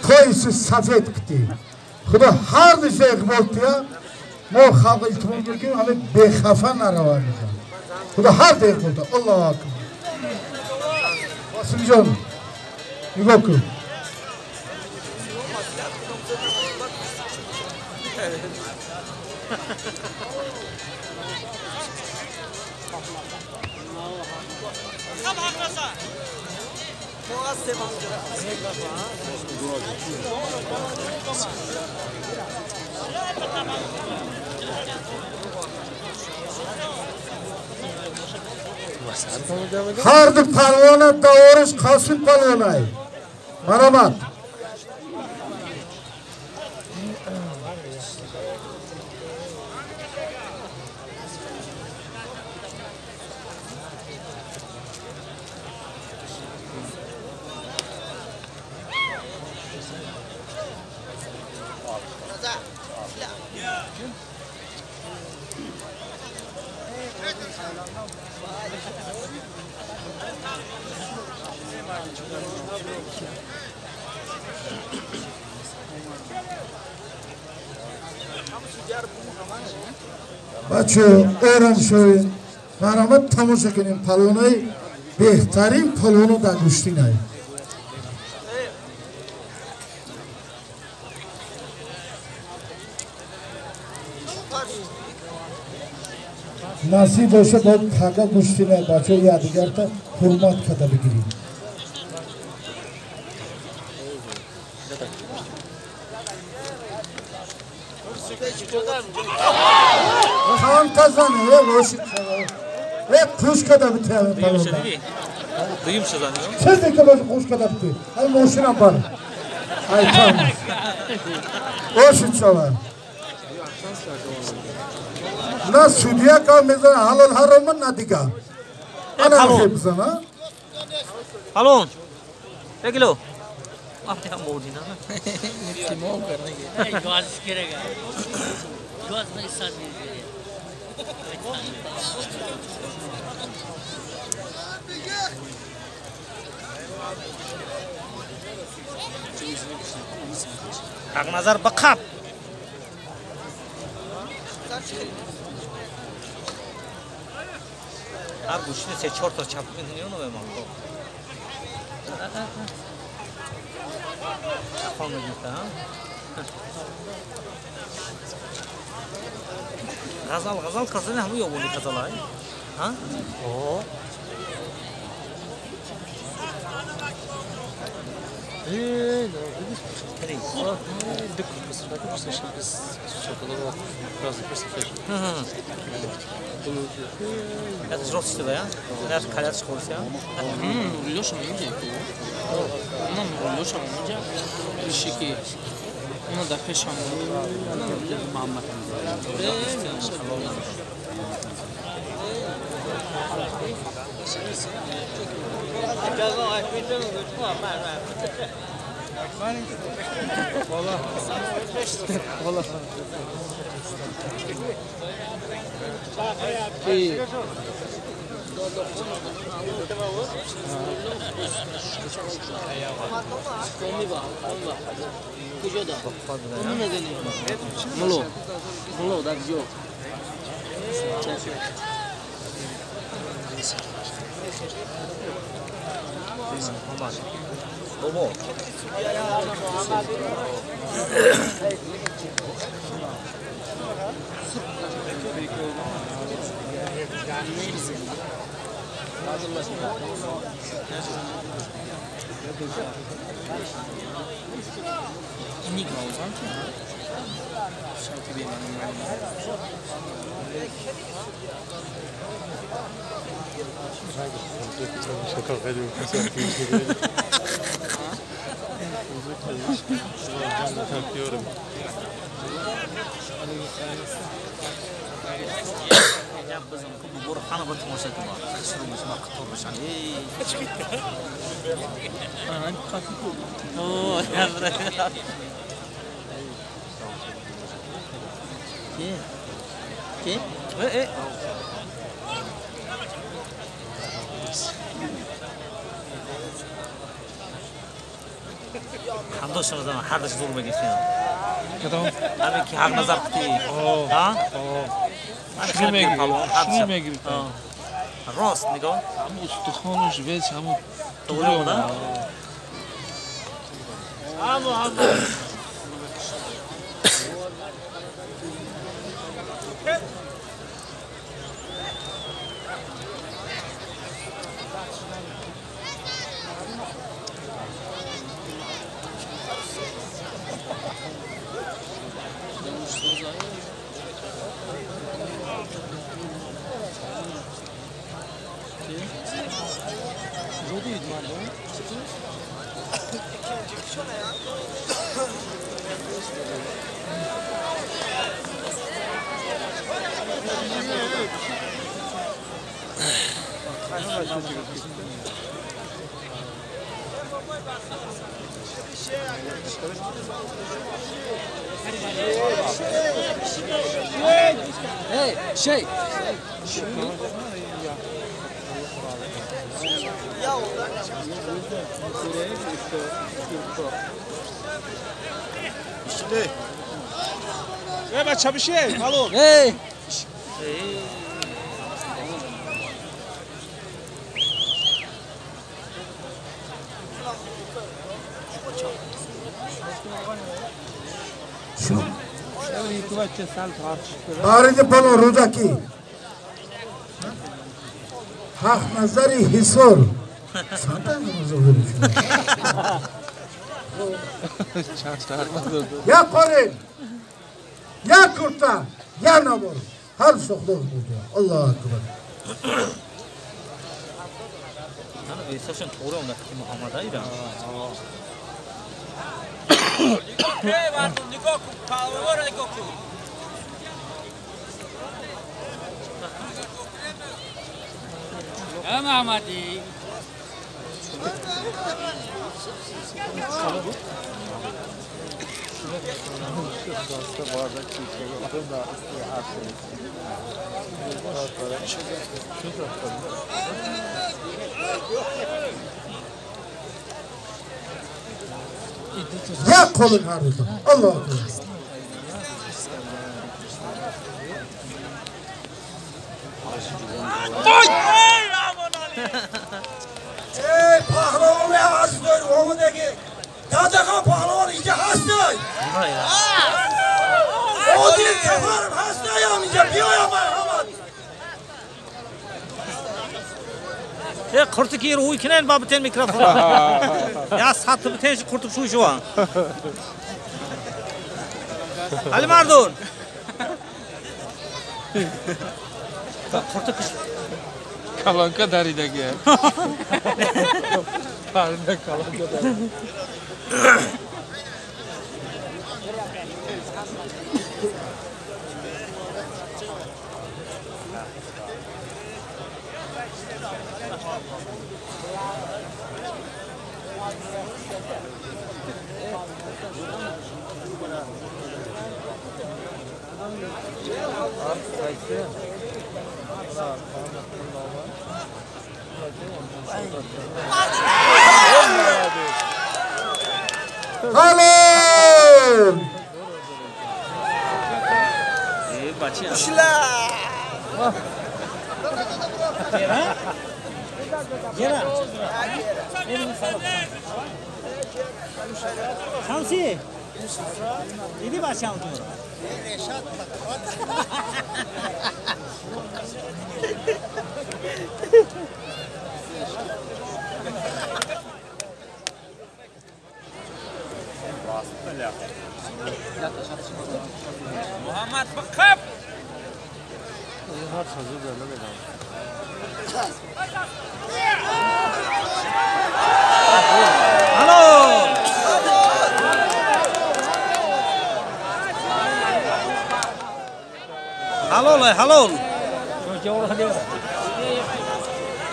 Пояси сафед қити. Худо ҳар душа иқбол тия. Мо халқ илтимос мекунем, ҳаме бехафа наравад. Худо ҳар ду иқбол тия. Аллоҳу акбар. Қосимҷон, нигоҳ кун. Ҳар ду палвона давориш Қосим палвонай. Марҳамат. Бачо, ором шавед. Марҳамат тамошо кунем палвонаи беҳтарин палвоно дар гӯштинай. Насиб бошад бояд пага гӯштинай бачо якдигарта ҳурмат карда бигирем. Қуш када бите палвона. Дуюм шазани. Чизе ки боша қуш када бите. Ай мошинам бар. Ай там. Ошид шава. На судья ка мезана ҳалол ҳаром на дига. Ана мехе бизана. Палвон. Як кило. Афти ҳам модина. Газ керага. Газ месад мегирад. Ҳақназар ба қап. Ҳар гӯштини се-чор та чап мекунӣ оно ба ман. Хон мегирифта, ҳа? Ғазал, ғазал казани ҳаму ёбони ғазалай. Ҳа? О. Это ж рост да, я? Каляч хорся. Лёша меҷа. На Лёша меҷа. Ишики. На да пешам. Муҳаммад. Бобо. همداشتون زمان هر دش زور بگیشیم. کدام؟ همین که حق نظر کتی. ها؟ شنو میگیری؟ راست نگاه. همون استخوانش ویچ همون. دوره بوده؟ همون. Şey. ای بچه بشه الو. ای. آرد پلو رودکی حق نظری حصار یا قرین یا کرتا یا نبر هر سخته بوده. الله اکبر. ویساشون طوره اون که محمد ایران. نگاه کن پهلوان نگاه کن. یا محمدی یا قولun harika. Allah akbar. Ey pahlavon hastır, omudaki Dadakan pahlavon ince hastır. O dil seferim hastayam ince biyoyam merhamet. Ya kurtuk yer uykinen babeten mikrofon. Ya sattı biten kurtuk şu şu an. Ali Mardun. Kurtuk Kalanka daridagi. Parda kalanka darida. Halil! Şamsi! Dedi başlayalım diyor. Muhammed bakıp. Alo. Halol, halol.